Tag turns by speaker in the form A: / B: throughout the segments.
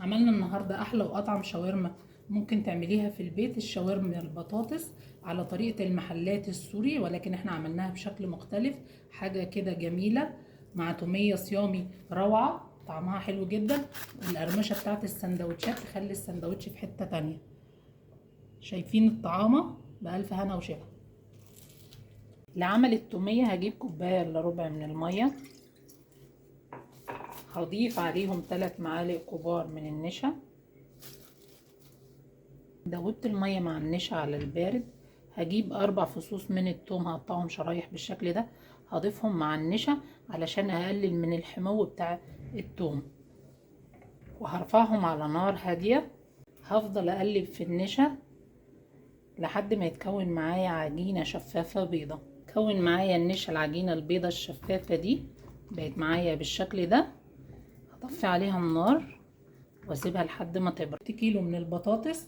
A: عملنا النهاردة أحلى وأطعم شاورما ممكن تعمليها في البيت، الشاورما البطاطس على طريقة المحلات السوري، ولكن احنا عملناها بشكل مختلف، حاجة كده جميلة مع تومية صيامي روعة، طعمها حلو جدا، والقرمشة بتاعت السندوتشات تخلي السندوتش في حتة تانية. شايفين الطعامة؟ بألف هنا وشفا. لعمل التومية هجيب كوباية إلا ربع من المية، هضيف عليهم 3 معالق كبار من النشا. دوبت المية مع النشا على البارد. هجيب 4 فصوص من التوم هقطعهم شرايح بالشكل ده، هضيفهم مع النشا علشان اقلل من الحمو بتاع التوم، وهرفعهم على نار هادية. هفضل اقلب في النشا لحد ما يتكون معايا عجينة شفافة بيضة. كون معايا النشا العجينة البيضة الشفافة دي بقت معايا بالشكل ده. هطفي عليها النار واسيبها لحد ما تبرد. كيلو من البطاطس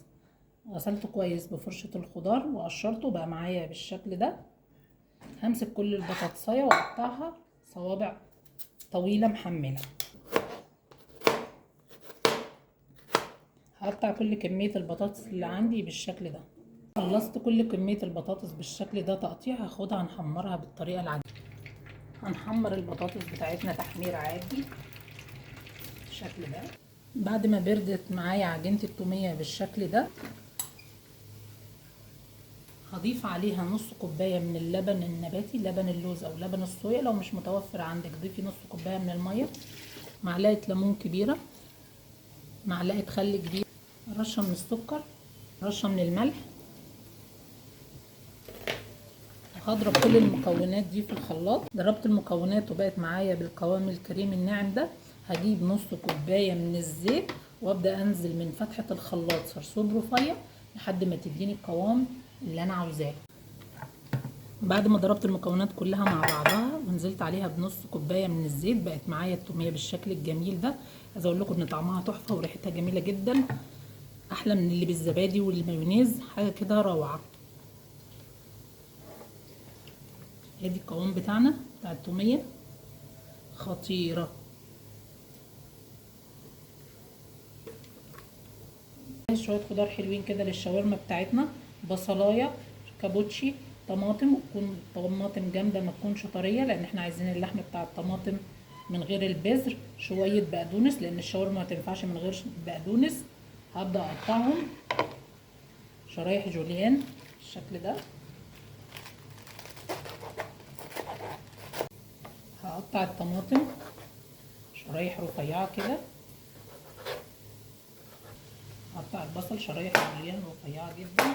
A: غسلته كويس بفرشة الخضار وقشرته، بقى معايا بالشكل ده. همسك كل البطاطساية واقطعها صوابع طويلة محملة. هقطع كل كمية البطاطس اللي عندي بالشكل ده. خلصت كل كمية البطاطس بالشكل ده تقطيع، هاخدها نحمرها بالطريقة العادية. هنحمر البطاطس بتاعتنا تحمير عادي بالشكل ده. بعد ما بردت معايا عجينة التومية بالشكل ده، هضيف عليها نص كوباية من اللبن النباتي، لبن اللوز او لبن الصويا، لو مش متوفر عندك ضيفي نص كوباية من المية، معلقة ليمون كبيرة، معلقة خل كبيرة، رشة من السكر، رشة من الملح. هضرب كل المكونات دي في الخلاط. ضربت المكونات وبقت معايا بالقوام الكريم الناعم ده. هجيب نص كوباية من الزيت وابدأ انزل من فتحة الخلاط صرصوب رفيع لحد ما تديني القوام اللي انا عاوزاه. بعد ما ضربت المكونات كلها مع بعضها ونزلت عليها بنص كوباية من الزيت، بقت معايا التومية بالشكل الجميل ده. عايزة اقول لكم ان طعمها تحفة وريحتها جميلة جدا، احلى من اللي بالزبادي والمايونيز، حاجة كده روعة. ادي القوام بتاعنا بتاع التومية، خطيرة. شوية خضار حلوين كده للشاورما بتاعتنا، بصلاية، كابوتشي، طماطم، وتكون طماطم جامدة ما تكونش طرية لان احنا عايزين اللحم بتاع الطماطم من غير البذر، شوية بقدونس لان الشاورما ما تنفعش من غير بقدونس. هبدأ اقطعهم شرايح جوليان بالشكل ده. هقطع الطماطم شرايح رفيعة كده، هقطع البصل شرايح جوليان رفيعة جدا،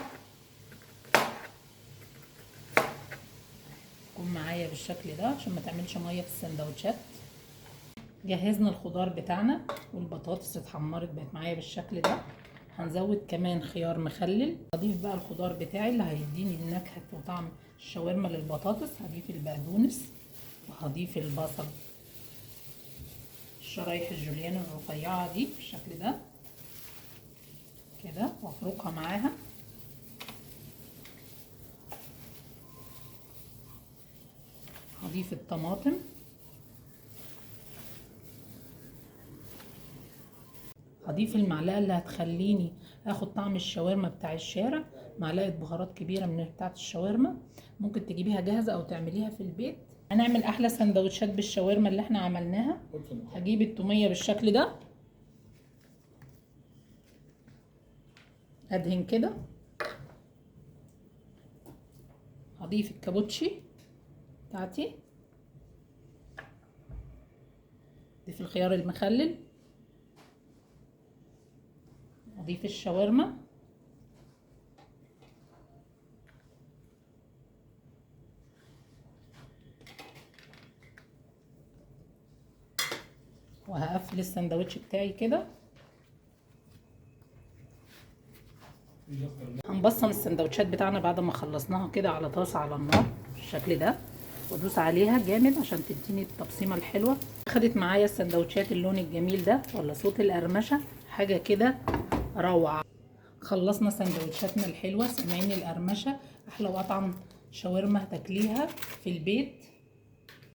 A: تكون معايا بالشكل ده عشان ما تعملش مية في السندوتشات. جهزنا الخضار بتاعنا والبطاطس اتحمرت بقت معايا بالشكل ده. هنزود كمان خيار مخلل. هضيف بقى الخضار بتاعي اللي هيديني النكهة وطعم الشاورما للبطاطس. هضيف البقدونس وهضيف البصل، الشرايح الجوليان الرفيعة دي بالشكل ده كده، وافركها معاها. هضيف الطماطم، هضيف المعلقة اللي هتخليني اخد طعم الشاورما بتاع الشارع، معلقة بهارات كبيرة من بتاعة الشاورما، ممكن تجيبيها جاهزة او تعمليها في البيت. هنعمل احلى سندوتشات بالشاورما اللي احنا عملناها. هجيب التومية بالشكل ده، ادهن كده، هضيف الكابوتشي بتاعتي، اضيف الخيار المخلل، اضيف الشاورما، وهقفل السندوتش بتاعي كده. هنبصم السندوتشات بتاعنا بعد ما خلصناها كده على طاسه على النار بالشكل ده، وادوس عليها جامد عشان تديني التبصيمه الحلوة. خدت معايا السندوتشات اللون الجميل ده ولا صوت القرمشه، حاجة كده روعه. خلصنا سندوتشاتنا الحلوة، سامعين القرمشه؟ احلى واطعم شاورما هتاكليها في البيت.